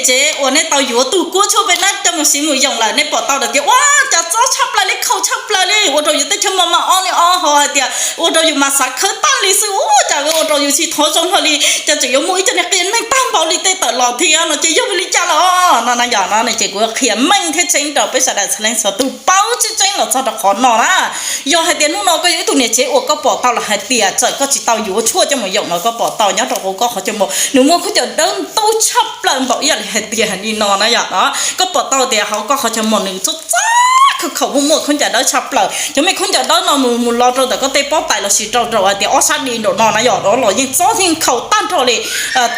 Tsev uas nej tau yuav tus kuab tshuaj peb nab coj mus siv mus yoom lawm nej pom tau tias ua cas txob tshaj plaws li, khaus tshaj plaws li, ua rau yus tej chaw mos mas o li o, ho hais tias ua rau yus mas xav khawb tag li xwb, ua cas ua rau yus tsis thov zoo hlo li, cas tseem yuav muaj ib co niag qias neeg tag npaum li tej tawm los thiab no ces yog vim li cas los no na yom no ces kuv qhia meej thiab tseeb rau peb sawv daws txhua leej txhua tus paub tseeb tseeb los txog rau qhov no na. Yog hais tias hnub no koj yog ib tug niam tsev uas koj pom tau los hais tias txawm koj tsis tau yuav tshuaj coj mus yoom los koj pom tau nyob rau hauv koj qhov chaw mos nws muaj khaub ncaws dawb ntub tshaj plaws npaum ib yam li hais tias li no na yom no, koj pom tau tias hauv koj qhov chaw mos nws txob txob khaum khaum muaj muaj khaub ncaws dawb tshaj plaws, cov me khaub ncaws dawb no mus mus los rau ntawm koj tej pob tais lossis rau rau hais tias ob sab di nraum no na yom no los yeej txob yeej khaum tag nrho li.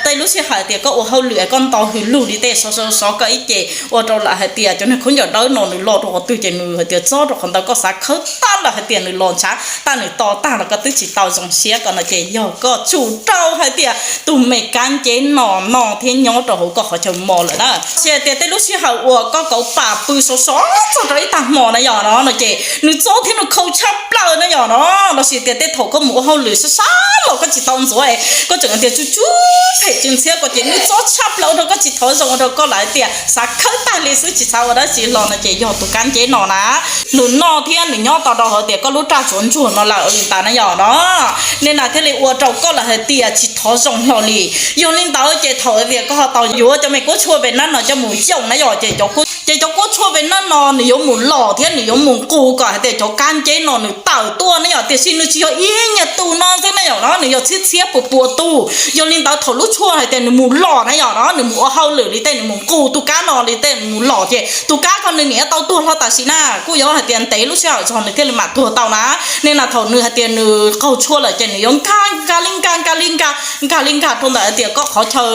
Tej lub sij hawm tias koj ua hauj lwm koj nto hws lug li tej sov sov sov koj ib ce ua rau lawm hais tias cov niag khaub ncaws dawb no nws los rau qhov twg ces nws hais tias txob rau qhov ntawd koj xav khawb tag lawm hais tias nws los ntshav tag nws to tag los koj twb tsis tau zoo siab ko no ces yog koj tsum rau hais tias tus me kab nceb no no thiab nyob rau hauv koj qhov chaw mos lawm na. Tsis hais tias tej lub sij hawm uas koj kauv pam pw sov sov txog rau ib tag hmo na yom no no ces nws txob thiab nws khaum tshaj plaws na yom no, lossis tias tej thaum koj mus ua hauj lwm sab sab los koj tsis tau ntxuav es koj tseem tias tsuj tsuj phem tsw ntxhiab ko ces nws txob tshaj plaws ua rau koj tsis thov zoo ua rau koj lawm hais tias xav khawb tag li xwb tsis xav ua dab tsi hlo no ces yog tus kab nceb no na. Nws no thiab nws nyob tau rau hauv tias koj lub raj tsuav ntsuag no lawm li ntawd na yom no, nej na thiaj li ua rau koj lawm hais tias tsis thov zoo hlo li. Yog li ntawd ces thaum tias koj ho tau yuav cov me kuab tshuaj Vietnam no coj mus yoom na yom ces ces cov kuab tshuaj Vietnam no nws yuav mus los thiab nws yuav mus nqus kom hais tias cov kab nceb no nws tawm tuaj na yom, tiam sis nws tsis yog ib nyuag tus no xwb na yom no, nws yog txhiab txhiab puas puas tus. Yog li ntawd thaum lub tshuaj hais tias nws mus los na yom no, nws mus ua hauj lwm li tej nws mus nqus tus kab no li tej mus los ces tus kab ko nws niam tau tuag hlo tam sim na, kuj yuav hais tias ntev lub sij hawm txog nws thiaj li mam tuag tau na. Nej na thaum nws hais tias nws qaug tshuaj lawm ces nws yuav nkag nkag li nkag nkag li nkag nkag li nkag rau ntawm hais tias koj qhov chaw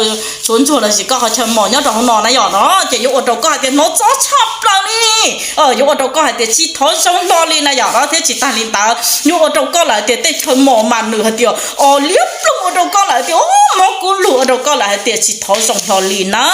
tsuav ntsuag lossis koj qhov chaw mos nyob rau hauv no na yom no ces yuav ua rau koj hais tias hnov txob tshaj plaws li, yuav ua rau koj hais tias tsis thov zoo hlo li na yom no, thiab tsis tag li ntawd yuav ua rau koj lawm tias tej chaw mos mas nws hais tias o liab ploog ua rau koj lawm tias mob kub lug ua rau koj lawm hais tias tsis thov zoo hlo li na.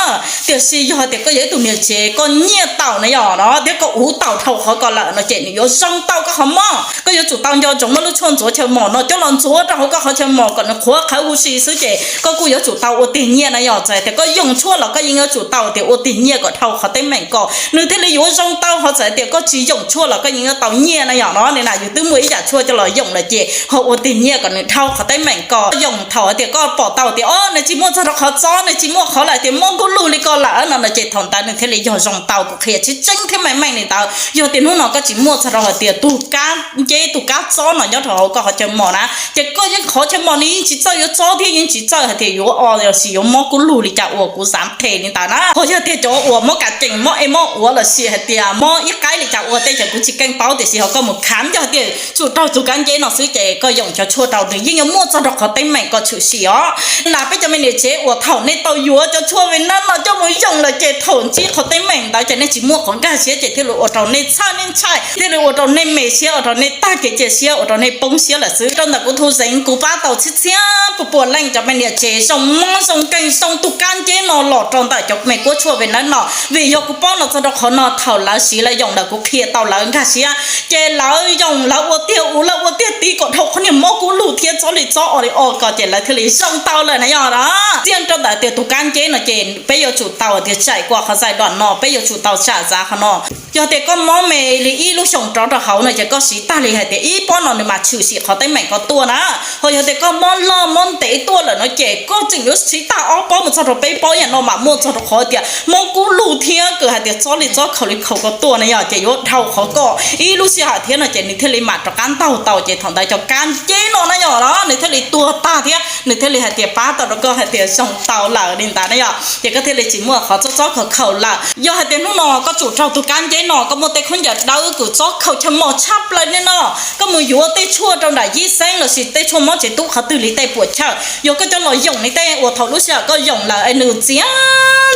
Tiam sis yog hais tias koj yog ib tug niam tsev koj nyiaj tau na yom no thiab koj uv tau dhau qhov ko lawm no ces nws yuav zoo tau koj qhov mob. Koj yuav tsum tau nco ntsoov muab lub tshuaj ntxuav chaw mos no coj los ntxuav rau hauv koj qhov chaw mos kom nws qhuav qhawv huv si xwb ces koj kuj yuav tsum tau ua tig nyiaj na yom. Txawm tias koj yoom tshuaj los koj yeej yuav tsum tau tias ua tig nyiaj kom dhau qhov teeb meem ko nws thiaj li yuav zoo tau, ho txawm tias koj tsis yoom tshuaj los koj yeej yuav tau nyiaj na yom no. Nej na yus twb muaj ib yam tshuaj coj los yoom lawm ces ho ua tig nyiaj kom nws dhau qhov teeb meem ko. Yoom thaum hais tias koj pom tau tias o nws tsis muaj txog rau qhov txob, nws tsis muaj qhov lawm tias mob kub lug li ko lawm no no ces thaum ntawd nws thiaj li yog zoo tau. Kuv qhia tseeb tseeb thiab meej meej li ntawd. Yog tias hnub no koj tsis muaj txog rau hais tias tus kab nceb tus kab txob no nyob rau hauv koj qhov chaw mos na ces koj yeej qhov chaw mos nws yeej tsis txawj yuav txob thiab yeej tsis txawj hais tias yuav o lossis yuav mob kub lug li cas uas kuv xav them li ntawd na. Ho yog tias cov uas mob kas cees mob e mob uav lossis hais tias mob ib qaib li cas ua tej ces kuv tsis keej paub tiam sis ho koj mus khav coj hais tias tsum raug tus kab nceb no xwb ces koj yoom cov tshuaj rau nws yeej yuav muaj txog rau qhov teeb meem ko tshwm sim os. Na peb cov me niam tsev uas thaum nej tau yuav cov tshuaj Vietnam no coj mus yoom lawm ces thaum ntsib qhov teeb meem ntawd ces nej tsis muaj qhov nkag siab ces thiaj li ua rau nej txhawj nej ntshai, thiaj li ua rau nej me siab, ua rau nej tag kev cia siab, ua rau nej poob siab lawm xwb. Rau ntawm kuv tus zeev kuv pab tau txhiab txhiab puas puas leej cov me niam tsev zoo mob zoo nkeeg zoo tus kab nceb no los rau ntawm cov me kuab tshuaj Vietnam no, vim yog kuv paub no txog rau qhov no thaum lawv siv lawv yoom lawm kuv qhia tau lawv nkag siab ces lawv yoom lawv ua tiag uv lawv ua tiag tiv kom dhau qhov niag mob kub lug thiab txob li txob o li o ko ces lawv thiaj li zoo tau lawm na yom no. Txij rau ntawm tias tus kab nceb no ces peb yuav tsum tau tias tsaim kua qhov xais dom no peb yuav tsum tau tsam zav qhov no. Yog tias koj mob me li ib lub xyoos rov rau hauv no ces koj siv tag li hais tias ib pob no nws mam tshwm sim qhov teeb meem ko tuaj na. Ho yog tias koj mob loj mob ntev tuaj lawm no ces koj tseem yuav siv tag ob pob mus txog rau peb pob yam no mam muaj txog rau qhov tias mob kub lug thiab kws hais tias txob li txob khaus li khaus ko tuaj na yom, ces yuav dhau qhov koj ib lub sij hawm thiab no ces nws thiaj li mam rov qab ntaug tau ces thaum ntawd cov kab nceb no na yom no nws thiaj li tuag tag thiab nws thiaj li hais tias pab tau rau koj hais tias zoo tau lawm li ntawd na yom, ces koj thiaj li tsis muaj qhov txob txob khaus khaus lawm. Yog hais tias hnub no koj tsum raug tus kab nceb no koj muaj tej khaub ncaws dawb kws txob khaus chaw mos tshaj plaws li no, koj mus yuav tej tshuaj rau nram yij xeeb lossis tej tshuaj mob tsev tub qhov twg li tej puas chawj, yog koj coj los yoom li tej uas thaum lub sij hawm koj yoom lawm es nws txiav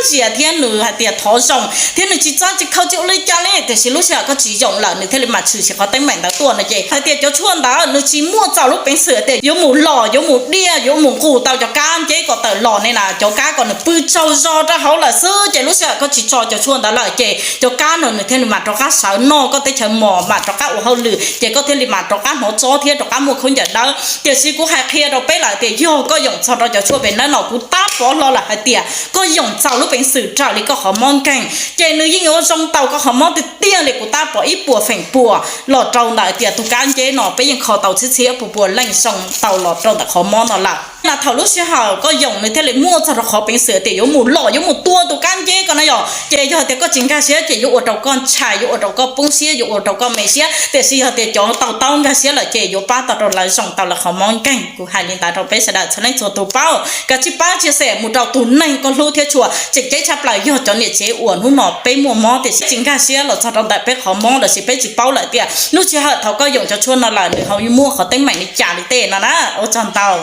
zias thiab nws hais tias thov zoo thiab nws tsis txawj tsis khaws tsis ua li cas li, tiam sis lub sij hawm koj tsis yoom lawm nws thiaj li mam tshwm sim qhov teeb meem ntawd tuaj no ces hais tias cov tshuaj ntawd nws tsis muaj txaus lub peev xwm tias yuav mus los yuav mus diaj yuav mus nqus tau cov kab nceb ko tawm los ne na, cov kab ko nws pw tsaug zog rau hauv lawm xwb ces lub sij hawm koj tsis tso cov tshuaj ntawd lawm ces cov kab no nws nws mam rov qab sawv noj koj teb chaws mos, mam rov qab ua hauj lwm, ces koj thiaj li mam rov qab hnov tsob thiab rov qab muaj khaub ncaws dawb. Tiam sis kuv hais qhia rau peb lawm tias yog koj yoom txog rau cov tshuaj pem nawb no, kuv tab pov hlo lawm hais tias koj yoom txaus lub peev xwm raws li koj qhov mob nkeeg, ces nws yeej yuav zoo tau koj qhov mob tiag tiag li. Kuv tab pov ib puas feem pua los rau ntawm tias tus kab nceb no peb yeej kho tau txhiab txhiab pua pua leej zoo tau los rau ntawm qhov mob no lawm. Na thaum lub sij hawm koj yoom nws thiaj li muaj txog rau qhov peev xwm tias yuav mus lom yuav mus tua tus kab nceb ko na yom. Ces yog tias koj tsis nkag siab ces yuav ua rau koj ntshai, yuav ua rau koj poob siab, yuav ua rau koj me siab. Tiam sis yog tias cov to taub nkag siab lawm ces yuav pab tau rau lawv zoo tau lawv qhov mob nkeeg. Kuv hais li ntawd rau peb sawv daws txhua leej txhua tus paub. Kav tsij pab tsia xem mus rau tus neeg koj hlub thiab tshua. Tseem ceeb tshaj plaws yog cov niam tsev uas hnub no peb muaj mob tiam sis tsis nkag siab los txog rau ntawm peb qhov mob lossis peb tsis paub lawm tias lub sij hawm thaum koj yoom cov tshuaj no lawm nws ho muaj qhov teeb meem li cas li tej no na. Ua tsaug ntau.